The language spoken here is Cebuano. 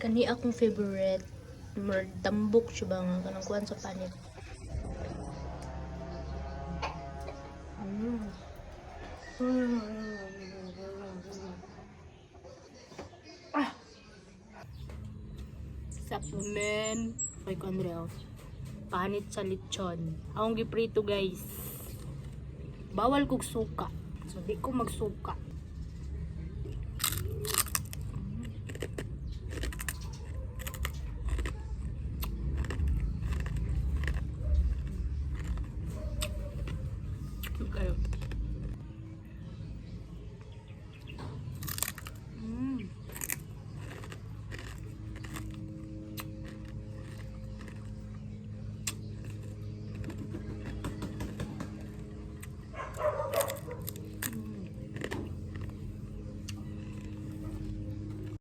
Kani akong favorite. Murag tambok siya ba nga kanang kuan sa panit. Ah. Supplement. Kay ko Andrea. Panit sa lechon. Akong giprito, guys. Bawal kog suka. So di ko magsuka.